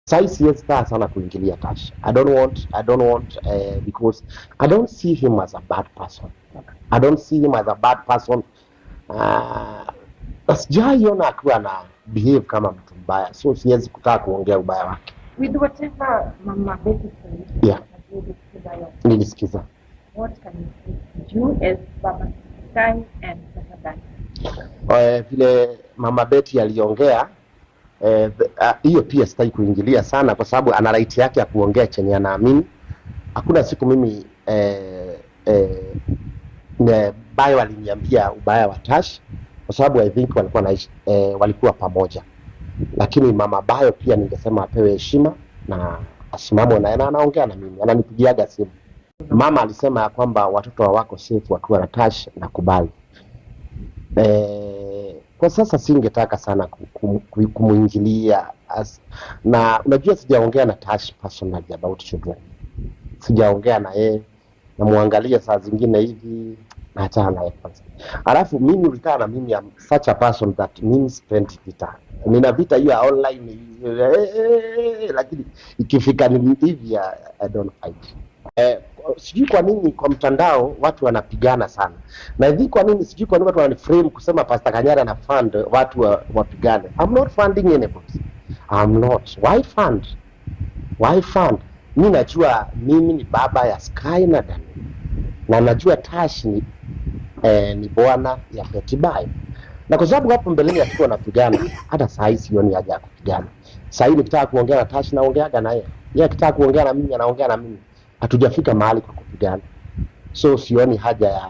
Sai siwezi kaa sana kuingilia Tash. I don't want because I don't see him as a bad person. I don't see him as a bad person. Sijaiona akiwa na behave kama mtu mbaya, so siwezi kutaka kuongea ubaya wake. With whatever Mama Betty said, ulisikiza yote. Nilisikiza. What can you say? You as Baba Sky and Baba Dani. Vile Mama Betty aliongea, hiyo pia sitaki kuingilia sana kwa sababu ana right yake ya kuongea chenye anaamini. Hakuna siku mimi Bayo aliniambia ubaya wa Tash kwa sababu I think walikuwa naishi, walikuwa pamoja, lakini Mama Bayo pia ningesema apewe heshima na asimame na anaongea na mimi, ananipigiaga simu. Mama alisema ya kwamba watoto hawako safe wakiwa na Tash, nakubali. Kwa sasa singetaka sana kumuingilia na unajua sijaongea na Tash personally about children, sijaongea na yeye, namwangalia saa zingine hivi, naachana naye kwanza. Alafu mimi ulikaa na mimi, am such a person that mimi sipendi vita. Nina vita hiyo ya online, lakini ikifika ni hivi, I don't fight. Sijui kwa nini kwa mtandao watu wanapigana sana, na hivi kwa nini, sijui kwa nini watu wananiframe kusema Pastor Kanyari ana fund watu wapigane. I'm not funding anybody. I'm not. Why fund? Why fund? Mi najua mimi ni baba ya Sky na Dani, na najua Tash ni bwana ya Betty Bayo, na kwa sababu hapo mbeleni hatukuwa napigana, hata saa hii sioni haja ya kupigana. Saa hii nikitaka kuongea na Tash naongeaga na yeye, yeye akitaka kuongea na mimi anaongea na mimi. Hatujafika mahali kwa kupigana, so sioni haja ya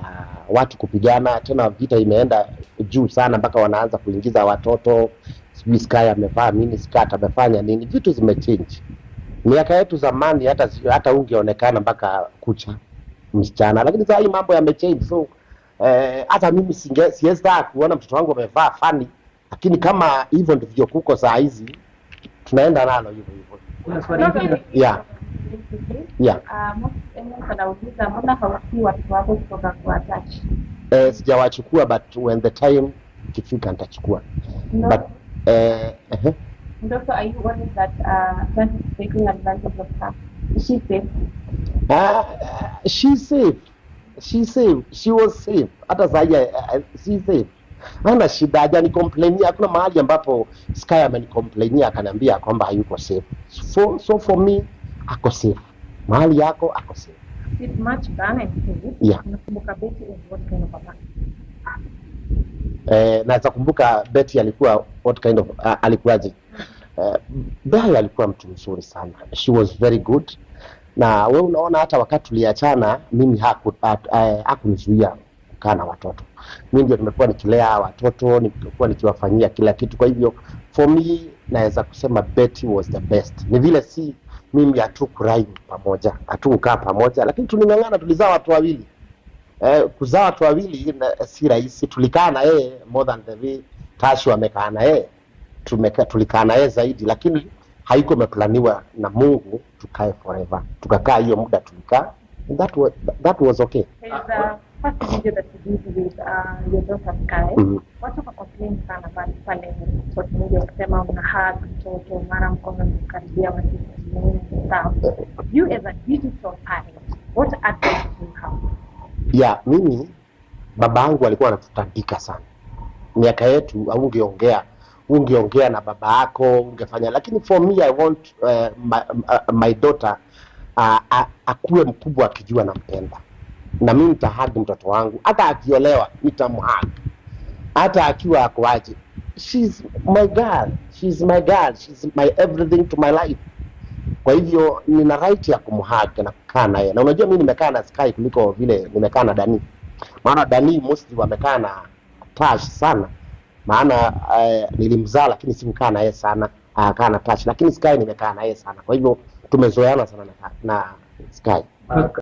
watu kupigana tena. Vita imeenda juu sana mpaka wanaanza kuingiza watoto, sijui Sky amevaa mini skirt, amefanya nini, vitu zimechange. Miaka yetu zamani hata ungeonekana mpaka kucha msichana, lakini saa hii mambo yamechange, so hata mimi siwezi taka kuona mtoto wangu amevaa funny, lakini kama hivyo ndivyo kuko saa hizi, tunaenda nalo hivyo hivyo. Kuna swali lingine. Yeah. Anauliza, mbona hauchukui watoto wako kutoka kwa Tash? Sijawachukua, but when the time ikifika nitachukua. No. But And also, are you worried that Tash is taking advantage of her? Is she safe? She's safe. She's safe. She was safe. Hata sahi she's safe. Hana shida, hajanicomplainia. Hakuna mahali ambapo Sky amenicomplainia akaniambia kwamba hayuko safe. So for me ako safe. Mahali yako ako safe. With much done and said, unakumbuka Betty is what kind of a person? Naweza kumbuka Betty alikuwa what kind of alikuwaje? Bayo alikuwa mtu mzuri sana. She was very good. Na we unaona hata wakati tuliachana mimi hakunizuia kukaa na watoto. Mimi ndio nimekuwa nikilea watoto, nimekuwa nikiwafanyia kila kitu. Kwa hivyo for me naweza kusema Betty was the best. Ni vile si mimi hatukuride pamoja, hatukukaa pamoja, lakini tuling'ang'ana, tulizaa watu wawili. Kuzaa watu wawili si rahisi. Tulikaa na yeye more than the way Tashu amekaa na yeye. Tulikaa na yeye zaidi, lakini haiko imeplaniwa na Mungu tukae forever. Tukakaa hiyo muda tulikaa. And that was okay. There's a first video that you did with your daughter Sky. Watu wa complain sana pale social media wakisema una hug mtoto, mara mkono umekaribia matiti and stuff. You as a digital parent, what advice do you have? Yeah, mimi baba yangu alikuwa anatutandika sana. Miaka yetu ungeongea na baba yako, ungefanya, lakini for me I want my daughter akuwe mkubwa akijua nampenda. Na mimi nitahug mtoto wangu, hata akiolewa nitamhug. Hata akiwa ako aje. She's my girl, she's my girl, she's my everything to my life. Kwa hivyo nina right ya kumhug na kukaa naye. Na unajua mimi nimekaa na Sky kuliko vile nimekaa na Dani. Maana Dani mostly wamekaa na Tash sana. Maana nilimzaa lakini sikukaa naye sana, kaa na Tash, lakini Sky nimekaa naye sana. Kwa hivyo tumezoeana sana na Sky.